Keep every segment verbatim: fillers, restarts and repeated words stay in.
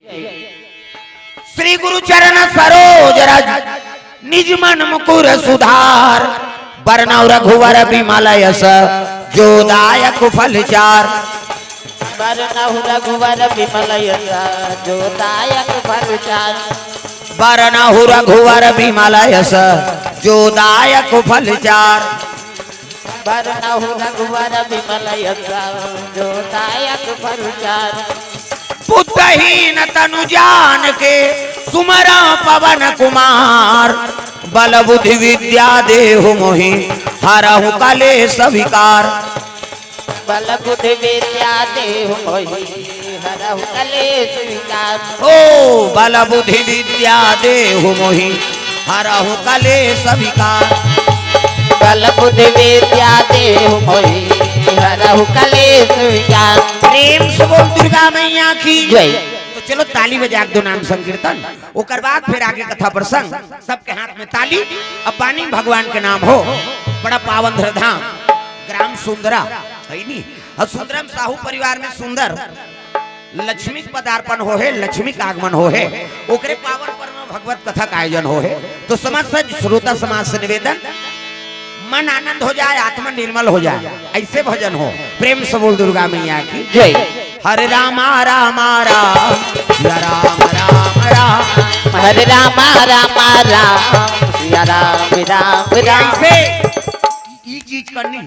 श्री गुरु चरण सरोज रज, निज मन मुकुर सुधार। बरनउँ रघुवर बिमल यस, जो दायक फल चार। बरनउँ रघुवर बिमल यस, जो दायक फल चार। बरनउँ रघुवर बिमल यस, जो दायक फल चार। बरनउँ रघुवर बिमल यस, जो दायक फल चार। पुत्रहीन तनु जान के, सुमरउँ पवन कुमार। बल बुद्धि विद्या देहु मोहि, हरहु कलेस विकार। बल बुद्धि विद्या देहु मोहि, हरहु कलेस विकार। ओ बल बुद्धि विद्या देहु मोहि, हरहु कलेस विकार। बल बुद्धि विद्या देहु मोहि, हरहु कलेस विकार। प्रेम से बोल दुर्गा मैया की जय। तो चलो ताली बजा के दो नाम संकीर्तन, ओकर बाद फिर आगे कथा प्रसंग। सबके हाथ में ताली। अब बानी भगवान के नाम हो, बड़ा पावन धर धाम, ग्राम सुंदरा, है नी? और सुंदरम साहू परिवार में सुंदर लक्ष्मी के पदार्पण हो हे, लक्ष्मी का आगमन हो हे, ओकरे पावन पर्व में भगवत कथा का आयोजन हो हे। तो समस्त श्रोता समाज से निवेदन, मन आनंद हो जाए, आत्मा निर्मल हो जाए, ऐसे भजन हो। प्रेम से बोल दुर्गा मैया की जय। हरे रामा रामा राम, सिया राम राम राम। हरे रामा रामा राम, सिया राम राम राम। ऐसे ई चीज करनी।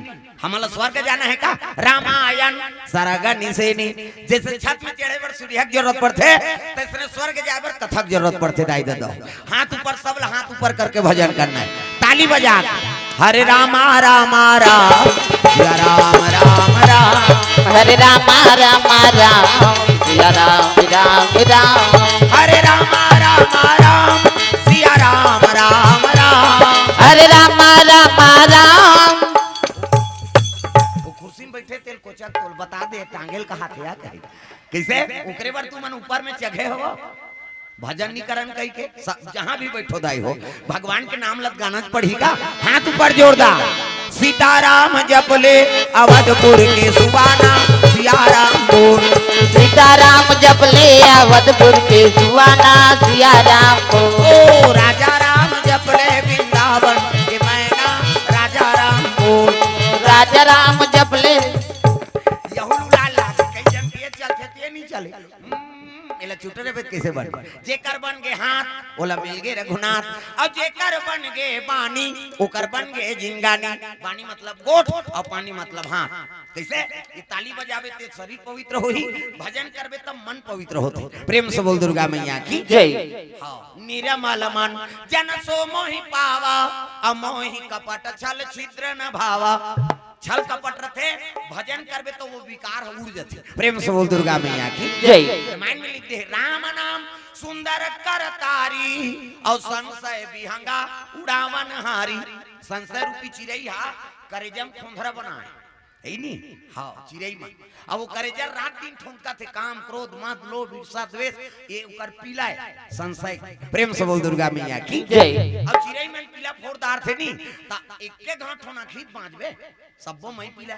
हमला स्वर्ग जाना है का? रामायण सरग निसेनी। जैसे छत में चढ़े बर सीढ़िया के जरूरत पड़थे, तैसने स्वर्ग जाए बर कथा के जरूरत पड़थे। दाई ददा, हाथ ऊपर, सब ला हाथ ऊपर करके भजन करना है, ताली बजा के। हरे रामा रामा राम, सिया राम राम राम। हरे रामा रामा राम, सिया राम राम राम। हरे रामा रामा राम, सिया राम राम राम। हरे रामा रामा राम। वो कुर्सी में बैठे तेल कोचक तोल बता दे, टांगेल कहा थे या कहीं। कैसे? ओकरे बर तू मन ऊपर में चघे हो, भजन नहीं करन कही के। स-, जहाँ भी बैठो दाई हो, भगवान के नाम लत गाना पढ़ी का, हाथ ऊपर जोरदार। सीताराम जप ले अवधपुर के सुबाना, सिया राम बोल। सीताराम जप ले अवधपुर के सुबाना, सिया राम बोल। ओ राजा राम जप ले वृंदावन के मैना, राजा राम बोल। राजा राम जप ले। यहू लाल लाल कई जन के चलथे, ते नहीं चले। हम्म, एला चुटरे बेत कैसे बन? जेकर बन गे हाथ, ओला मिल गे रघुनाथ। अब जेकर बन गे बानी, ओकर बन गे जिंगानी। बानी मतलब गोठ और पानी मतलब हाथ। कैसे? ये ताली बजावे ते शरीर पवित्र होही, भजन करबे तब मन पवित्र होथे। प्रेम से बोल दुर्गा मैया की जय। हाँ, निरमल मन जन सो मोहि पावा, अमोहि कपट छल छिद्र न भावा। छल कपट रथे, भजन करबे तो वो विकार ह उड़ जथे। प्रेम से बोल दुर्गा मैया की जय। रामायण में लिख दे, राम नाम सुंदर कर तारी, और संशय विहंगा उड़ावन हारी। संशय रूपी चिरई हा करेजम खोंधरा बनाए, है नी? हाँ, चिरई मन। अब वो करेजा रात दिन ठोंकत हे, काम, क्रोध, मद, लोभ, ईर्षा, द्वेष, ये ओकर पीला है, संशय। प्रेम से बोल दुर्गा मैया की जय। अब चिरई मन पीला फोड़ डारथे नी, त एके घांव ठोना खींच बांचबे। सब्बो मई पीला।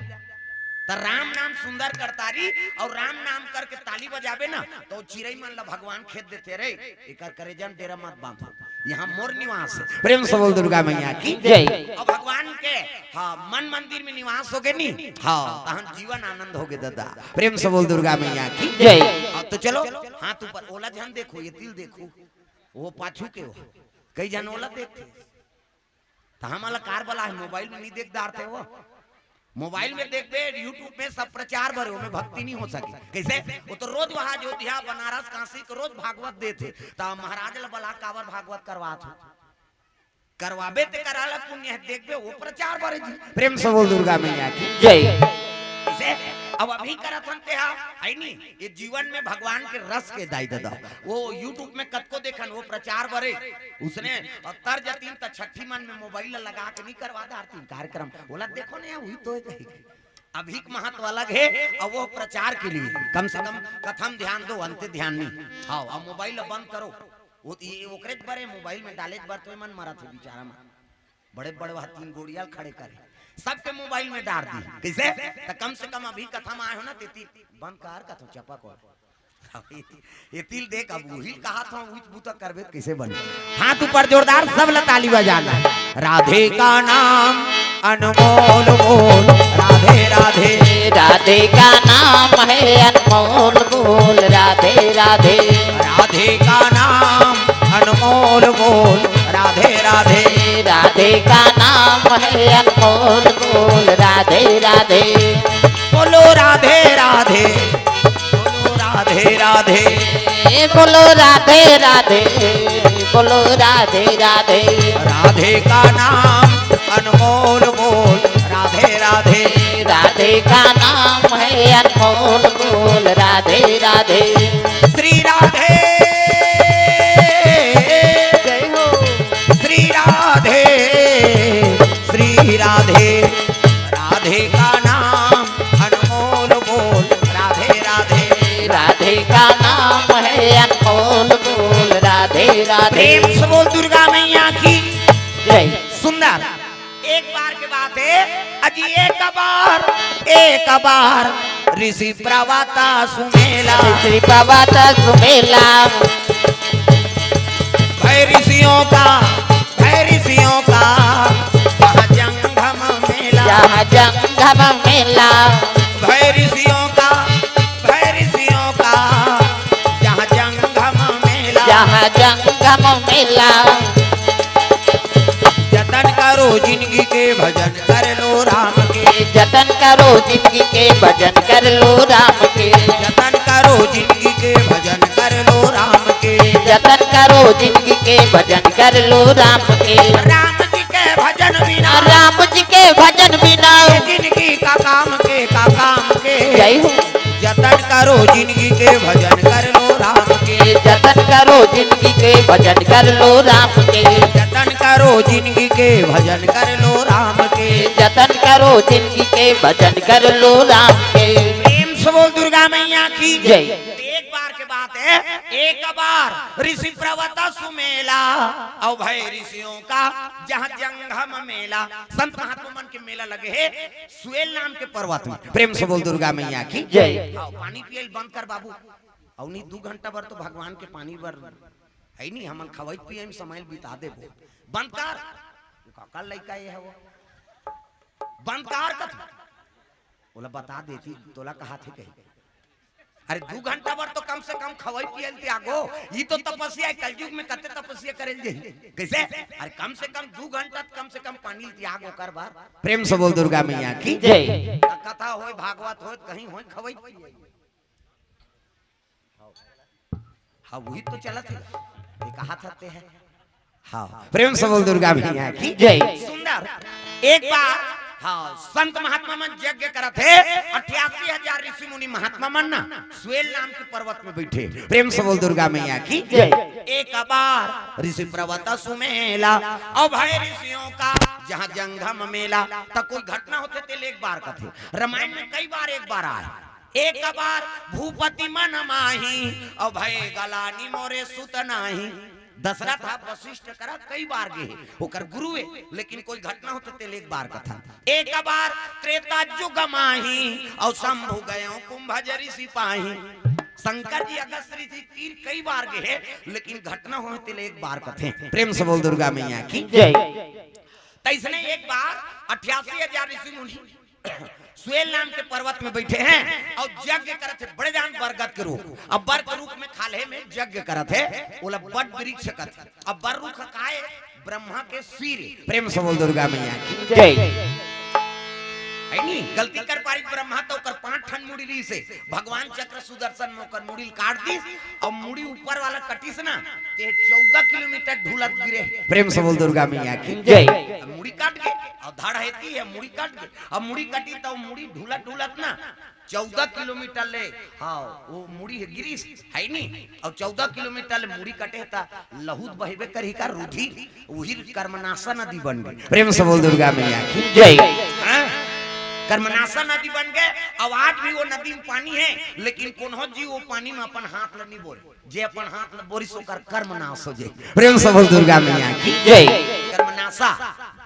त राम नाम सुंदर करतारी और राम नाम करके ताली बजाबे ना, तो चिरई मन ला भगवान खेद देथे, "रे, एकर करेजा म डेरा मत बांधो, यहाँ मोर निवास है।" प्रेम से बोल दुर्गा मैया की जय। अब भगवान के, हाँ, मन मंदिर में निवास होगे नी, हाँ, तहन जीवन आनंद होगे दादा। प्रेम से बोल दुर्गा मैया की जय। अब तो चलो, हाथ ऊपर, ओला झन देखो, ये तिल देखो, वो पाछू के हो, कई झन ओला देखथे। त हमन ला कार बला है, मोबाइल में नहीं देख डारथे वो। मोबाइल में देखबे, YouTube में सब प्रचार बरे, ओमे भक्ति नहीं हो सके। कैसे? वो तो रोज वहां अयोध्या, बनारस, काशी के रोज भागवत देथे। त महाराज ला बला, काबर भागवत करवात हो? करवाबे ते करा ला, पुण्य है, देखबे, वो प्रचार बरे जी। प्रेम से बोल दुर्गा मैया की जय। कैसे? अब अभी करत हन ते हा, है नी? ये जीवन में भगवान के रस के दाई ददा। वो YouTube में कतको देखन, वो प्रचार बरे। उसने अउ तर जतिन त छठी मन में मोबाइल ला लगा के नहीं करवा डारतिन कार्यक्रम। ओला देखो नहीं, वही तो है। अभी के महत्व अलग है, और वो प्रचार के लिए। कम से कम कथम ध्यान दो, अंते ध्यान नहीं। हाँ, अब मोबाइल ला बंद करो। वो ये ओकरे बरे मोबाइल में डाले बर तो मन मरत है बेचारा मन। बड़े बड़े वह तीन गोड़िया खड़े करे, सबके मोबाइल में डार दी। कैसे? त कम से कम अभी कथा में आए हो ना, तेती बंद कर कथो चपा को। ये तिल देख, अब उही ल कहा था, उही बुता करबे त कैसे बने? हाथ ऊपर जोरदार, सब ला ताली बजाना। राधे का नाम अनमोल बोल, राधे राधे। राधे का नाम है अनमोल बोल, राधे राधे। राधे का नाम अनमोल बोल, राधे राधे। राधे का नाम है अनमोल बोल, राधे राधे। बोलो राधे राधे, बोलो राधे राधे। ए, बोलो राधे राधे, बोलो राधे राधे। राधे का नाम अनमोल बोल, राधे राधे। राधे का नाम है अनमोल बोल, राधे राधे। श्री राधे, जय हो। श्री राधे, श्री राधे। राधे का नाम अनमोल बोल, राधे राधे। राधे का नाम है अनमोल बोल, राधे राधे। प्रेम से बोल दुर्गा मैया की। जय। सुंदर। एक बार के बात है, अजी एक बार, एक बार ऋषि प्रवता सुमेला। ऋषि प्रवता सुमेला। भय ऋषियों का, भय ऋषियों का, जहाँ जंगम मेला। जहाँ जंगम मेला। भय ऋषियों का, भय ऋषियों का, जहाँ जंगम मेला। जहाँ जंगम मेला। जतन करो जिनगी के, भजन कर लो राम के। जतन करो जिनगी के, भजन कर लो राम के। जतन करो जिनगी के, भजन कर लो राम के। जतन करो जिनगी के, भजन कर लो राम के। राम जी के भजन बिना, राम जी के भजन बिना, ये जिनगी का काम के, का काम के। जय हो। जतन करो जिनगी के, भजन कर लो राम के। जतन करो जिनगी के, भजन कर लो राम के। जतन करो जिनगी के, भजन कर लो राम के। जतन करो जिनगी के, भजन कर लो राम के। प्रेम से बोल दुर्गा मैया की जय। एक बार के बात है, एक बार ऋषि प्रवता सुमेला, अउ भय ऋषियों का जहाँ जंगम मेला। संत महात्मा मन के मेला लगे हे सुएल नाम के पर्वत में। प्रेम से बोल दुर्गा मैया की जय। आओ, पानी पियल बंद कर बाबू। अउ नहीं, दू घंटा बर तो भगवान के पानी बर है नहीं, हमन खवाई पिए में समय बिता देबो। बंद कर। काकर लइका ये हे वो? बंद कर कथों। ओला बता देती, तोला कहा थे कही। अरे, दू घंटा बर तो कम से कम खवाई पियल त्यागो। ई तो तपस्या हे, कलयुग में कते तपस्या करेल जाही। कैसे? अरे, कम से कम दू घंटा त कम से कम पानी ल त्याग ओकर बर। प्रेम से बोल दुर्गा मैया की जय। कथा होय, भागवत होय, कहीं होय, खवाई पियल। हाँ, वही तो चलत हे। ये कहा था ते है। हाँ, प्रेम से बोल दुर्गा मैया की जय। सुंदर। एक बार, हाँ, संत महात्मा मन यज्ञ करत हे, अट्ठासी हजार ऋषि मुनि महात्मा मन ना सुएल नाम के पर्वत में बैठे। प्रेम से बोल दुर्गा मैया की जय। एक बार ऋषि प्रवता सुमेला, अउ भय ऋषियों का जहाँ जंगम मेला। त कोई घटना होथे तेला एक बार कथे। रामायण में कई बार एक बार आय। एक बार भूपति मन माही, अउ भय गलानी मोरे सुत नाही। दशरथ ह वशिष्ठ करा कई बार गे हे, ओकर गुरु हे, लेकिन कोई घटना होथे तेला एक बार कथन। एक बार त्रेता जुग माही, अउ शंभु गयो कुंभज ऋषि पाही। शंकर जी अगस्त ऋषि तीर कई बार गे हे, लेकिन घटना होय तेला एक बार कथे। प्रेम से बोल दुर्गा मैया की जय। तइसने एक बार अट्ठासी हजार ऋषि मुनि सुएल नाम के पर्वत में बैठे हे अउ यज्ञ करत हे, बड़े जान बरगद के रुख। अब बर के रुख में खाल्हे में यज्ञ करत हे, ओला बट वृक्ष कथे। अब बर रुख काय? ब्रह्मा के सिर। प्रेम से बोल दुर्गा मैया की जय। है नी, गलती कर पारिस ब्रह्मा त ओकर पांच ठन मुड़ी रहिस हे। भगवान चक्र सुदर्शन में ओकर मुड़ी ल काट दिस, अउ मुड़ी ऊपर वाला कटिस ना, ते चौदह किलोमीटर ढुलत गिरे। प्रेम से बोल दुर्गा मैया की जय। अब मुड़ी कट गे, अउ धड़ हेती हे, मुड़ी कट गे, अब मुड़ी कटी त मुड़ी ढुलत ढुलत ना चौदह किलोमीटर ले, हाँ, वो मुड़ी हे गिरिस, है नी, अउ चौदह किलोमीटर ले मुड़ी कटे त लहू त बहबे करही का, रुधिर, उही कर्मनाशा नदी बन गे। प्रेम से बोल दुर्गा मैया की जय। हाँ? कर्मनाशा नदी बन गे, अउ आज भी वो नदी में पानी हे, लेकिन कोनो जीव वो पानी में अपन हाथ ल नहीं बोरे। जे अपन हाथ ल बोरिस ओकर कर्मनाश हो जाय। प्रेम से बोल दुर्गा मैया की जय। कर्मनाशा,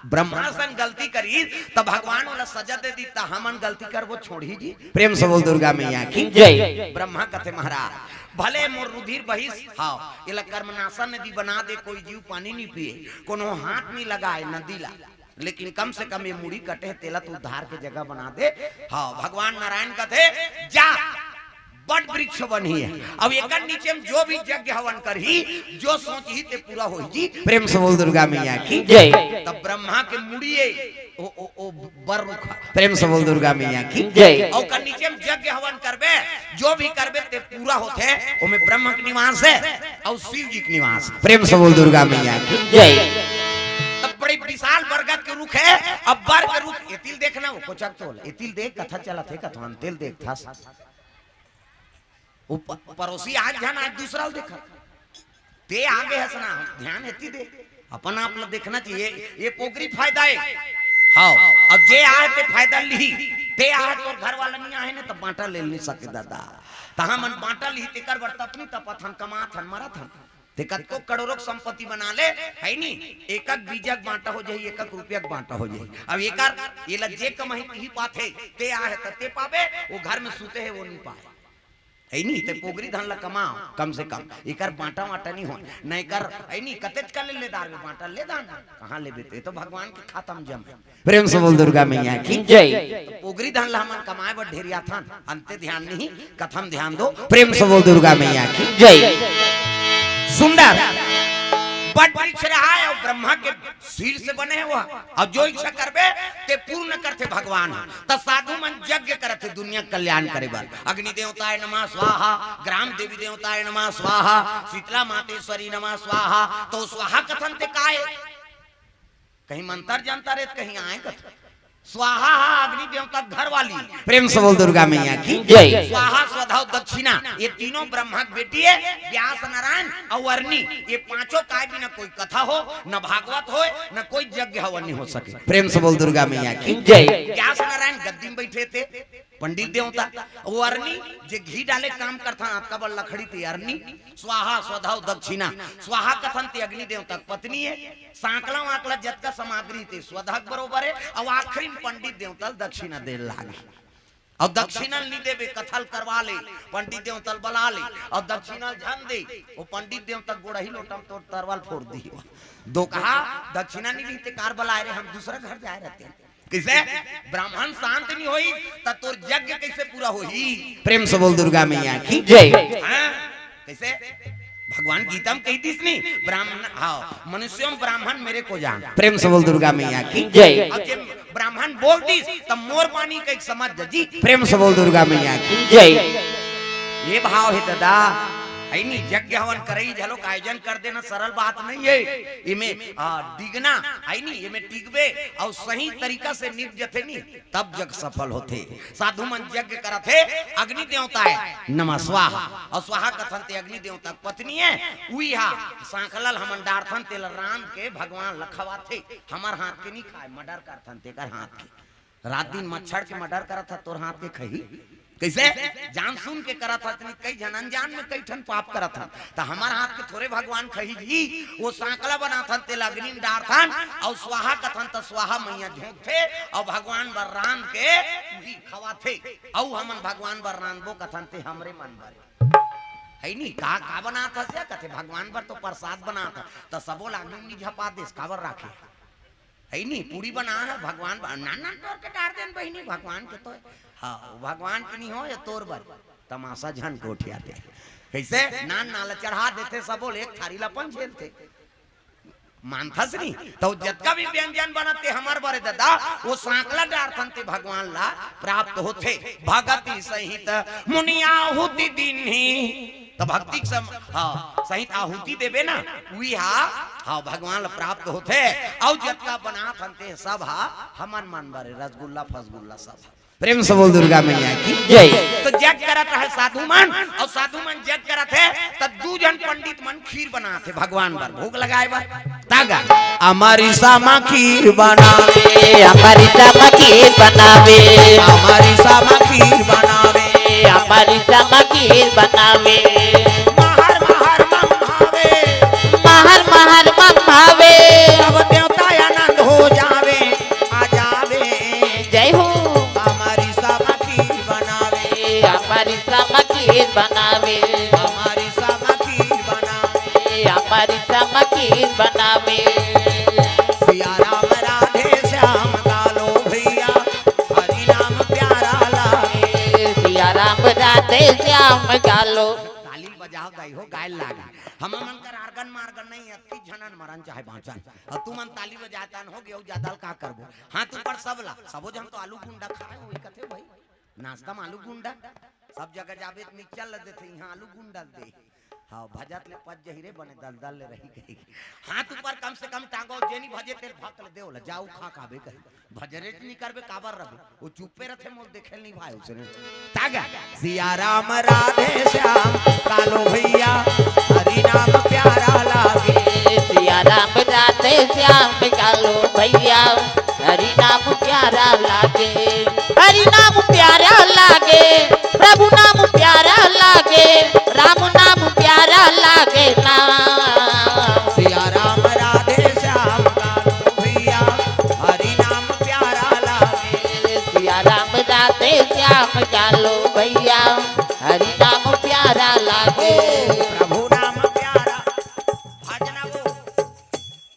ब्रह्मा सन गलती करिस त भगवान ओला सजा दे दिस, त हमन गलती करबो छोड़ही जी। प्रेम से बोल दुर्गा मैया की जय। ब्रह्मा कथे महाराज, भले मोर रुधिर बहिस, हाँ, एला कर्मनाशा नदी बना दे, कोई जीव पानी नहीं पिए, कोनो हाथ नहीं लगाए नदी ला, लेकिन कम से कम ये मुड़ी कटे हे, तेला तो उद्धार के जगह बना दे। हाँ, भगवान नारायण कथे, जा, बट वृक्ष बनही हे। अब एकर नीचे में जो भी यज्ञ हवन करही, जो सोचही ते पूरा होही जी। प्रेम से बोल दुर्गा मैया की जय। तब ब्रह्मा के मुड़िए, ओ, ओ, ओ, बर रुखा। प्रेम से बोल दुर्गा मैया की जय। और ओकर नीचे में यज्ञ हवन करबे, जो भी करबे ते पूरा होथे। ओमे ब्रह्म के निवास हे और शिव जी के निवास। प्रेम से बोल दुर्गा मैया की जय। तब बड़ी विशाल बरगद के रुख हे। अब बर के रुख, एतिल देखना, वो कोचक तोल, एतिल देख, कथा चलत हे, कथवन तेल देख था। वो प-, पड़ोसी आज झन, आज दूसरा ल देखा। ते आगे हस ना, ध्यान एती दे, अपन आप ल देखना चाहिए। ये पोगरी फायदा हे। हाँ, अब जे आए ते फायदा लिही, ते आए, तोर घर वाला नहीं आए ना, तो बांटा ले नहीं सके दादा। तहाँ मन बांटा लिही, तेकर बर तपनी तपत हन, कमात हन, मरत हन। ते कतको करोड़ों के संपत्ति बना ले, है नी, एकक बीजक बांटा हो जाही, एकक रुपया के बांटा हो जाही। अब एकर, ये ल जे कमाही, यही पाथे, ते आए, त ते पाबे, वो घर में सूते हे, वो नहीं पाए। है नी, ते पोगरी धन ला कमाओ, कम से कम। एकर बांटा वांटा नहीं होय। न एकर, है नी, कतेच का ले, ले दार में बांटा, ले दान। कहाँ लेबे ते? तो भगवान के खाता में जम हे। प्रेम से बोल दुर्गा मैया की जय। तो पोगरी धन ला हमन कमाए बर ढेरियाथन, अंते ध्यान नहीं, कथा में ध्यान दो। प्रेम से बोल दुर्गा मैया की जय। सुंदर बट वृक्ष रहा हे और ब्रह्मा के शीर्ष बने हे वो, और जो इच्छा करबे ते पूर्ण करथे भगवान ह। त साधु मन यज्ञ करथे दुनिया कल्याण करे बर। अग्नि देवताय नमः स्वाहा, ग्राम देवी देवताय नमः स्वाहा, शीतला मातेश्वरी नमः स्वाहा। तो स्वाहा कथन ते काय? कहीं मंत्र जंतर हे, कहीं आए कथन। स्वाहा हा अग्नि देवता घर वाली। प्रेम से बोल दुर्गा मैया की जय। स्वाहा, स्वधा, दक्षिणा, ये तीनों ब्रह्मा के बेटी हे। व्यास, नारायण और अरनी, ये पांचों काय बिना कोई कथा हो, न भागवत होय, न कोई यज्ञ हवन नहीं हो सके। प्रेम से बोल दुर्गा मैया की जय। व्यास नारायण गद्दी में बैठे थे, पंडित देवता। वो अरनी जे घी डाले काम करथन, अतका बड़ लकड़ी ते अरनी। स्वाहा, स्वधा, दक्षिणा। स्वाहा कथन ते अग्नि देवता के पत्नी हे। सांकला वाकला जतका सामग्री ते स्वधा के बरोबर हे। और आखिरी में पंडित देवता ल दक्षिणा दे लागे। और दक्षिणा ल नहीं देबे, कथा ल करवा ले, पंडित देवता ल बला ले, और दक्षिणा ल झन दे, वो पंडित देवता गोड़ही लोटा में तोर तरवाल फोड़ दी। दो कहा, दक्षिणा नहीं दी ते कार बलाए रे, हम दूसरा घर जाए रहते हैं। किसे? ब्राह्मण शांत नहीं होई, त तोर यज्ञ कैसे पूरा होही? प्रेम से बोल दुर्गा मैया की जय। हाँ? कैसे? भगवान गीता में कही दिस नहीं, ब्राह्मण, हाँ, मनुष्यों ब्राह्मण मेरे को जान। प्रेम से बोल दुर्गा मैया की जय। अब जे ब्राह्मण बोल दिस, तब मोर बानी कही समझ जी। प्रेम से बोल दुर्गा मैया की जय। ये भाव हे दादा, है नी, यज्ञ हवन करई झलोक आयोजन कर देना सरल बात नहीं हे। इमे, आ, डिगना, है नी, इमे टिकबे और सही तरीका से निप जथे नी, तब जग सफल होथे। साधु मन यज्ञ करत हे, अग्नि देवता हे, नमः स्वाहा, और स्वाहा कथन ते अग्नि देवता के पत्नी हे, उही हा सांकला ल हमन डारथन, तेला रांध के भगवान ल खवाथे। हमर हाथ के नहीं खाए, मर्डर करथन तेकर हाथ के। रात दिन मच्छर के मर्डर करत हा, तोर हाथ के खही? कैसे? जान सुन के करत हा, इतनी कई झन अनजान में कई ठन पाप करत हा, त हमर हाथ के थोरे भगवान खही जी। वो सांकला बनाथन, तेला अग्नि में डारथन, और स्वाहा कथन त स्वाहा मैया झोंकथे, और भगवान बर रांध के उही खवाथे। और हमन भगवान बर रांधबो कथन, ते हमरे मन बर हे नी, का, का बनात हस या? कथे भगवान बर तो प्रसाद बनात ह, त सबो ला अग्नि में झपा देस, काबर राखे? है नी, पूरी बना है भगवान बा-, नान नान तोर के डार देन बहिनी, भगवान के तो है। हाँ, वो भगवान के नहीं हो, ये तोर बर। तमाशा झन कोठिया दे। कैसे? नान नाला चढ़ा देथे, सबो ले एक थारी ला अपन झेलथे। मानथस नहीं? तो जतका भी व्यंजन बनत ते हमर बरे दादा, वो सांकला डारथन ते भगवान ला प्राप्त होथे। भगति सहित मुनि आहुति दीन्ही। त भक्ति के सम-, हाँ, सहित आहुति देबे ना, उही हा, हाँ, भगवान ल प्राप्त होथे। अउ जतका बनाथन ते सब हा हमन मन बरे, रसगुल्ला फसगुल्ला सब हा। प्रेम से बोल दुर्गा मैया की जय। तो जग करत हे साधु मन, अउ साधु मन जग करत हे, त दू झन पंडित मन खीर बनाथे भगवान बर, भोग लगाए बर। तागा। अमरिसा म खीर बनावे, अमरिसा म खीर बनावे, अमरिसा म खीर बनावे, अमरिसा म खीर बनावे। महर महर मम भावे, महर महर मम भावे। सब देवता आनंद हो जावे, आ जावे। जय हो। अमरिसा म खीर बनावे, अमरिसा म खीर बनावे। अमर हमारी समकीर बनावे। सिया राम राधे श्याम कालो भैया, हरि नाम प्यारा लागे। सिया राम राधे श्याम कालो। ताली बजाव दाई हो, गाय लागे। हम मन कर आर्गन मार्गन नहीं, अतकी झनन मरन चाहे बाँचन। अउ तुमन ताली बजातन हो गे, अउ जादा ल का करबो? हाथ ऊपर सबला, सबो झन तो आलू गुंडा खाए, वही कथे भाई। नाश्ता में आलू गुंडा, सब जगह जाबे त मिक्सचर ल देथे, इहाँ आलू गुंडा ल दे। हाँ, भजत ले पच जही रे, बने दलदल ले रही कही। हाथ ऊपर कम से कम टांगो, जेनी भजे तेल भक ले देव ला, जाऊ खा खाबे कही। भजरे च नहीं करबे, काबर रबे? वो चुप्पे रथे, मोल देखे नहीं भाई उसने। तागा, सिया राम राधे श्याम कालो भैया, हरि नाम प्यारा लागे। सिया राम राधे श्याम कालो भैया, हरि नाम प्यारा लागे। हरि नाम प्यारा लागे, प्रभु नाम प्यारा लागे, राम नाम प्यारा लागे ना। सिया राम राधे श्याम कालो भैया, हरि नाम प्यारा लागे। सिया राम राधे श्याम कालो भैया, हरि नाम प्यारा लागे। प्रभु नाम प्यारा। भजना वो,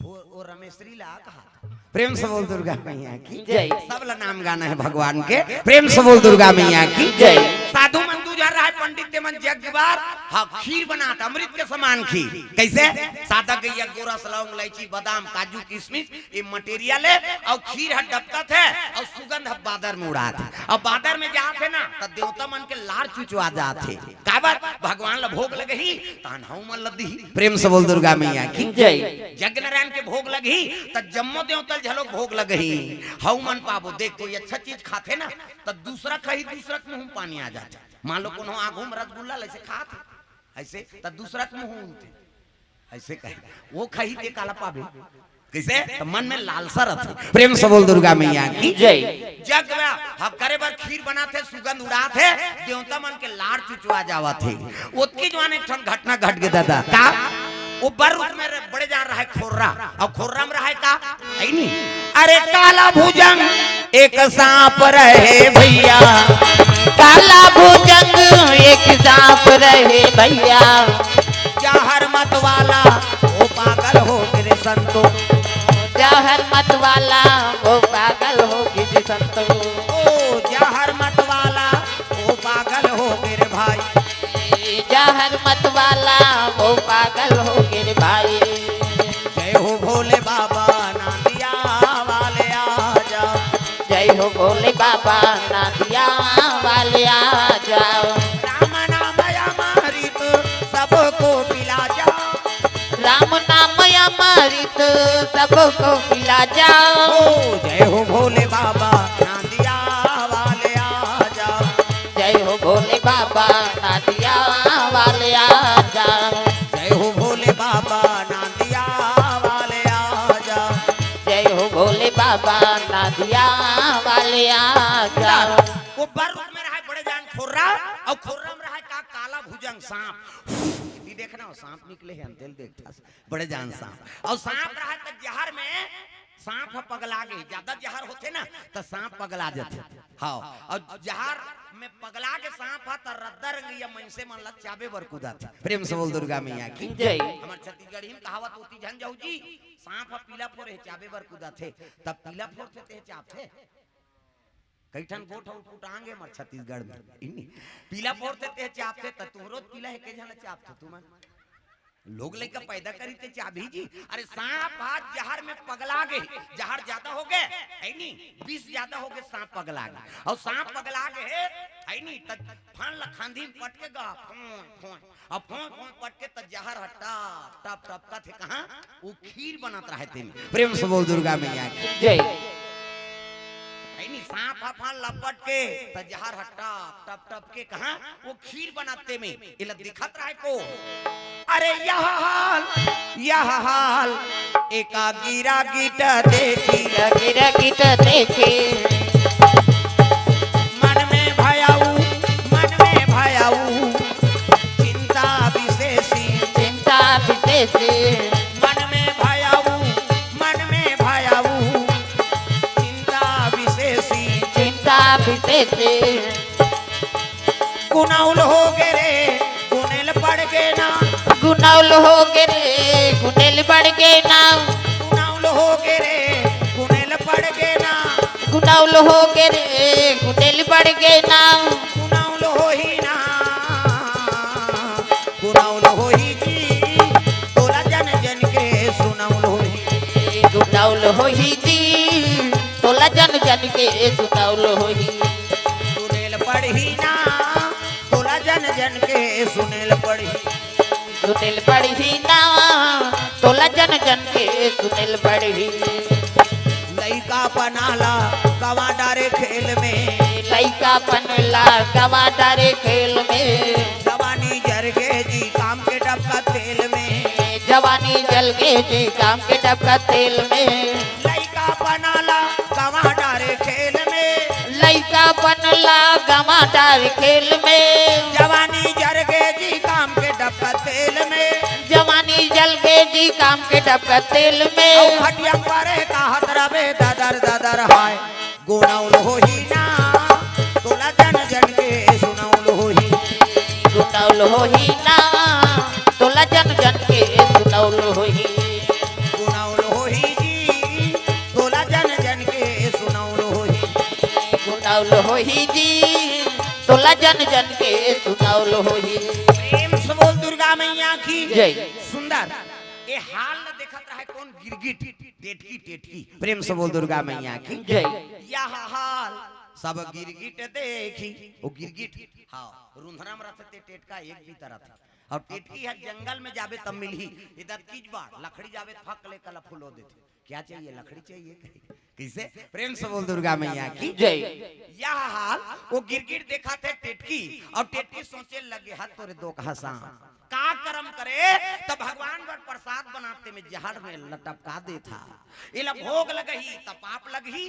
वो, वो रमेश्वरी ला कहा। प्रेम से बोल दुर्गा मैया की जय। सब ला नाम गाना है भगवान के। प्रेम से बोल दुर्गा मैया की जय। साधु मन दू झन रहे पंडित, ते मन जग बार, हाँ, खीर बनात, अमृत के समान खीर। कैसे? सादा गैया, गोरस, लौंग, इलायची, बादाम, काजू, किशमिश, ये मटेरियल है, अउ खीर ह डबकत है, अउ सुगंध ह बादर में उड़ात है। अउ बादर में जात है ना, त देवता मन के लार चुचवा जात है। काबर? भगवान ला भोग लगही, तहन हऊ मन ला दिही। प्रेम से बोल दुर्गा मैया की जय। जग नारायण के भोग लगही, त जम्मो देवता ल झलोक भोग लगही, हऊ मन पाबो। देख, कोई अच्छा चीज खाथे ना, त दूसरा कही, दूसरा के मुंह में पानी आ जाथे। मान लो कोनो आगू में रसगुल्ला ल ऐसे खात हे, ऐसे, त दूसरा के मुंह उलथे, ऐसे कहे, वो खाही ते काला पाबे। कैसे? त मन में लालसा रथे। प्रेम से बोल दुर्गा मैया की जय। जग में हम करे बर खीर बनात हे, सुगंध उड़ात हे, देवता मन के लार चुचवा जावत हे। ओतकी जुवार एक ठन घटना घट गे दादा। का? वो बर रुख में बड़े जान रहे खोर्रा, अउ खोर्रा में रहे का? है नी? अरे काला भुजंग एक सांप रहे भैया। काला भुजंग एक सांप रहे भैया। जहर मत वाला वो पागल हो गे रे संतो। जहर मत वाला वो पागल हो गे रे संतो। ओ जहर मत वाला वो पागल हो गे रे भाई। जहर मत वाला वो पागल हो गे रे भाई। जय हो भोले बाबा नांदिया वाले आ जाओ। जय हो भोले बाबा नांदिया वाले आ जाओ। राम नाम अमृत सबको पिला जाओ। राम नाम अमृत सबको पिला जाओ। ओ जय हो भोले बाबा नांदिया वाले आ जाओ। जय हो भोले बाबा नांदिया वाले आ जाओ। जय हो भोले बाबा नांदिया वाले आ जाओ। जय हो भोले बाबा नांदिया वाले आ जाओ। वो बर रुख में रहे बड़े जान खोर्रा, अउ खोर्रा में रहे का काला भुजंग सांप। ये देखना, वो सांप निकले हे, अंतेल देखता। बड़े जान सांप। अउ सांप रहे त जहर में सांप ह पगला गे, जादा जहर होथे ना, त सांप पगला जाथे। हाँ, अउ जहर में पगला गे सांप ह, त रद्दा रंगइया मनसे मन ला चाबे बर कुदाथे। प्रेम से बोल दुर्गा मैया की जय। हमर छत्तीसगढ़ी में कहावत होती, झन जाऊ जी, सांप ह पीला फोर हे, चाबे बर कुदाथे, त पीला फोर थे ते चाबथे। कई ठन गोठ अउ पुटांगे हमर छत्तीसगढ़ में। इन्नी पीला फोर थे ते चाबथे, त तुहरो पीला हे, के झन चाबथे तुमन? लोग लइका पैदा करी ते चाबही जी। अरे सांप आज जहर में पगला गे, जहर जादा हो गे, है नी, विष जादा हो गे, सांप पगला गे। अउ सांप पगला गे हे, है नी, त फन ल खांधी में पटके गा, फोन, फोन। अब फोन, फोन पटके त जहर ह टप, टप, टप कथे कहाँ? वो खीर बनत रहे तेमे। प्रेम से बोल दुर्गा मैया की जय। है नी, सांप ह फन ल पटके त जहर ह टप, टप, टप के कहाँ? वो खीर बनाते में एला दिखत रहे को। अरे यह हाल, यह हाल, एका गिरा गिट देखी। गिरा गिट देखी। मन में भयाऊ, मन में भयाऊ, चिंता विशेषी। चिंता विशेषी। मन में भयाऊ, मन में भयाऊ, चिंता विशेषी। चिंता विशेषी। गुनाउल हो गे रे, गुनेल पड़ गे ना। गुनौल हो गे रे, गुनेल पड़ गे ना। गुनौल हो गे रे, गुनेल पड़ गे ना। गुनौल हो गे रे, गुनेल पड़ गे ना। गुनौल होही ना, गुनौल होही जी, तोला जन जन के सुनौल होही। गुनौल होही जी, तोला जन जन के सुनौल होही। गुनेल पड़ही ना, तोला जन जन के सुनेल पड़ही। सुनेल पड़ही ना, तोला जन जन के सुनेल पड़ही। लइकापन ला गवा डारे खेल में। लइकापन ला गवा डारे खेल में। जवानी जर गे जी काम के डबका तेल में। जवानी जल गे जी काम के डबका तेल में। लइकापन ला गवा डारे खेल में। लइकापन ला गवा डारे खेल में। जवानी जर गे जी काम के डबका तेल में। जवानी जल गे जी काम के डबका तेल में। अउ खटिया परे कहत रबे ददर ददर हाय। गुनौल होही ना, तोला जन जन के सुनौल होही। गुनौल होही ना, तोला जन जन के सुनौल होही। गुनौल होही जी, तोला जन जन के सुनौल होही। गुनौल होही जी, तोला जन जन के सुनौल होही। प्रेम से बोल दुर्गा मैया की जय। सुंदर। ए हाल ल देखत रहे कौन? गिरगिट, टेटकी, टेटकी। प्रेम से बोल दुर्गा मैया की जय। यह हाल सब गिरगिट देखी। वो गिरगिट, हाँ, रुंधरा में रथे ते टेटका एक भी तरह था। अउ टेटकी ह जंगल में जाबे तब मिलही। इधर कीच बाड़, लकड़ी जाबे फक ले कला फुलो देथे। क्या चाहिए? लकड़ी चाहिए। कैसे? प्रेम से बोल दुर्गा मैया की जय। यह हाल वो गिरगिट देखत हे टेटकी, अउ टेटकी सोचे लगे, "हाथ तोरे दो कहा सांप, का करम करे?" तब भगवान बर प्रसाद बनाते में जहर में लटपका देथा। एला भोग लगही त पाप लगही,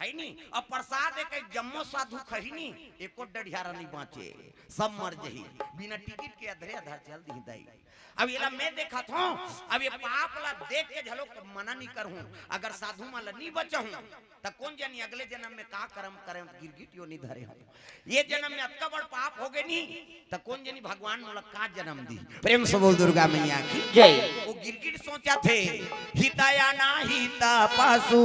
है नी? अब प्रसाद एक, एक जम्मो साधु खही नी, एको डढ़ियारा नहीं बाँचे, सब मर जही। बिना टिकट के अधरे अधर चल दिही दाई। अब एला मैं देखत हूँ, अब ये पाप ला देख के झलो मना नहीं करहूँ। अगर साधु मन ला नहीं बचाहूँ, त कौन जानी अगले जन्म में का करम करे, गिरगिट योनि धरे हूँ। ये जन्म में अतका बड़ पाप हो गे नी, त कौन जानी भगवान मोला का जन्म दी। प्रेम से बोल दुर्गा मैया की जय। वो गिरगिट सोचथे, हित अनहित पशु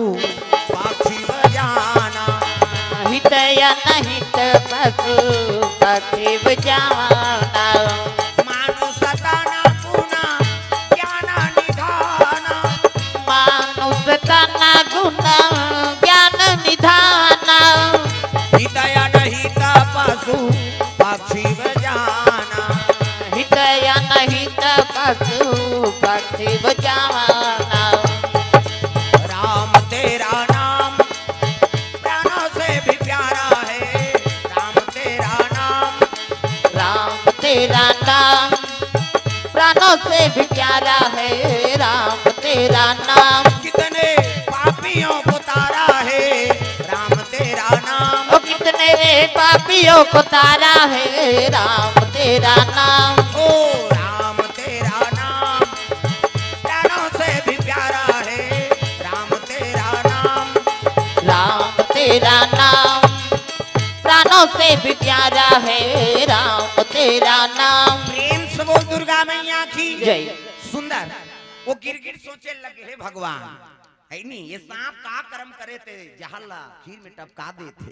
पक्षी व जाना। हित अनहित पशु पक्षी व जाना। मानुष तन गुण ज्ञान निधान। मानुष तन गुण ज्ञान निधान। हित अनहित पशु पक्षी व जाना। हित अनहित पशु पक्षी व जाना। राम तेरा नाम प्राणों से भी प्यारा है। राम तेरा नाम। राम तेरा नाम प्राणों से भी प्यारा है। राम तेरा नाम। कितने पापियों को तारा है राम तेरा नाम। ओ कितने पापियों को तारा है राम तेरा नाम। ओ राम तेरा नाम प्राणों से भी प्यारा है राम तेरा नाम। राम तेरा नाम प्राणों से भी प्यारा है राम तेरा नाम। प्रेम से बोल दुर्गा मैया की जय। सुंदर। वो गिरगिट सोचे लगे, हे भगवान, है नी, ये सांप का करम करे ते जहर ला खीर में टपका देथे।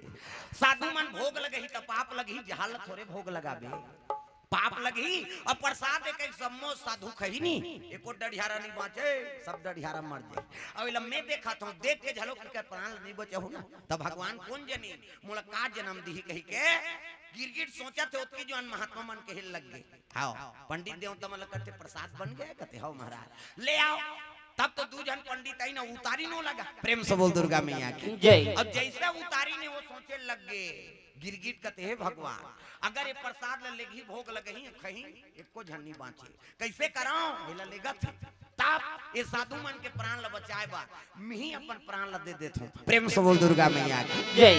साधु मन भोग लगही त पाप लगही, जहर ला थोरे भोग लगाबे, पाप लगही। अब प्रसाद एक, एक सम्मो साधु खही नी, एको डढ़ियारा नहीं बाँचे, सब डढ़ियारा मर जाए। अब एला मैं देखत हूँ, देख के झलो के प्राण ला नहीं बचाहूँ ना, तब भगवान कौन जनी मोला का जन्म दिही कही के गिरगिट सोचत हे, ओतकी जुवार महात्मा मन कहे लग गे। हाव, पंडित देवता मन ल कथे, "प्रसाद बन गया?" कथे, "हाव महाराज।" "ले आओ।" तब तो दू झन पंडित आई ना, उतारी नो लगा। प्रेम से बोल दुर्गा मैया की जय। अब जैसे उतारी ने वो सोचे लग गे, गिरगिट कथे, "हे भगवान, अगर ये प्रसाद ल लेगही, भोग लगही, खही, एको झन नहीं बाँचे। कैसे कराओ?" एला लेगत हे। तब ये साधु मन के प्राण ल बचाए बर मिही अपन प्राण ल दे देथों। प्रेम से बोल दुर्गा मैया की जय।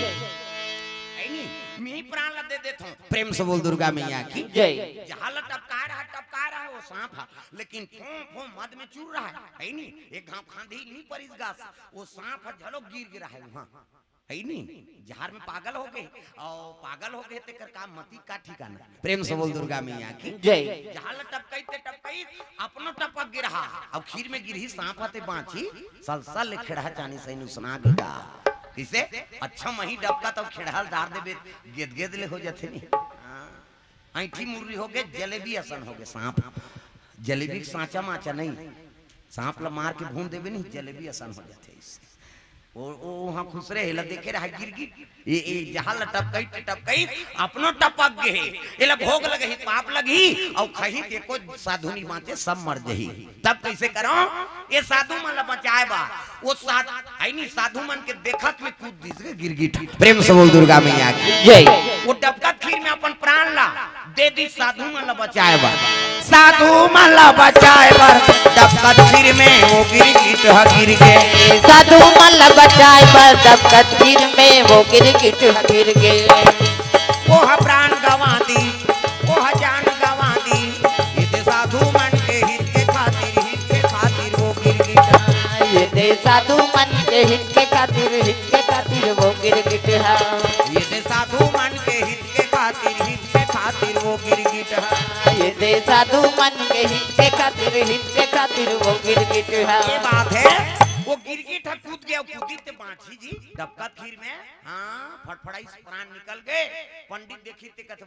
है नी? मिही प्राण ल दे देथों। प्रेम से बोल दुर्गा मैया की जय। जहर ल टपकाए रहा, टपकाए रहा वो सांप ह, लेकिन फों फों मद में चूर रहा है, है नी? एक घाव खांधी नहीं परिस गा, वो सांप ह झलो गिर गिरा है वहाँ, है नी? जहर में पागल हो गे, अउ पागल हो गे तेकर का मति का ठिकाना। प्रेम से बोल दुर्गा मैया की जय। जहर ल टपकाई ते टपकाई अपनो टपक गे रहा। अब खीर में गिरही सांप ह ते बाँचही, सलसल ले खेड़हा चानी सही नुसना गे गा। कइसे? अच्छा मही डबकत अउ खेड़हा ल डार देबे, गेद गेद ले हो जाथे नी। हाँ। ऐंठी मुर्री हो गे, जलेबी असन हो गे सांप। जलेबी के सांचा माचा नहीं, सांप ल मार के भून देबे नी, जलेबी असन हो जाथे। इससे ओ, ओ, उहाँ खुसरे हे, एला देखे रहा गिरगिट। ए, ए, जहाँ ल टपकई, टपकई, अपनो टपक गे हे। एला भोग लगही, पाप लगही, अउ खही ते कोई साधु नी बाँचे, सब मर जही। तब कइसे करो? ए साधु मन ल बचाए बर, ओ साध-, है नी, साधु मन के देखत में कूद दिस गे गिरगिट। प्रेम से बोल दुर्गा मैया की। जय। ओ डबकत खीर में अपन प्राण ला दे दिस साधु मन ला बचाए बर। साधु मन ला बचाए बर डबकत खीर में ओ गिरगिट ह गिर गे। साधु मन ला बचाए बर डबकत खीर में ओ गिरगिट ह गिर गे। ओ ह प्राण गवा दिस, ओ ह जान गवा दिस, ए दे साधु मन के हित के खातिर, हित के खातिर ओ गिरगिट ह। ए दे साधु मन के हित के खातिर, हित के खातिर ओ गिरगिट ह। ए दे साधु मन के हित के खातिर, हित के खातिर ओ गिरगिट ह। ए दे साधु मन के हित के खातिर, हित के खातिर ओ गिरगिट ह। ये बात है, ओ गिरगिट ह कूद गे, कूदी ते बाँची जी, डबकत खीर में, हाँ, फड़फड़ाई से प्राण निकल गे। पंडित देखी ते कथे,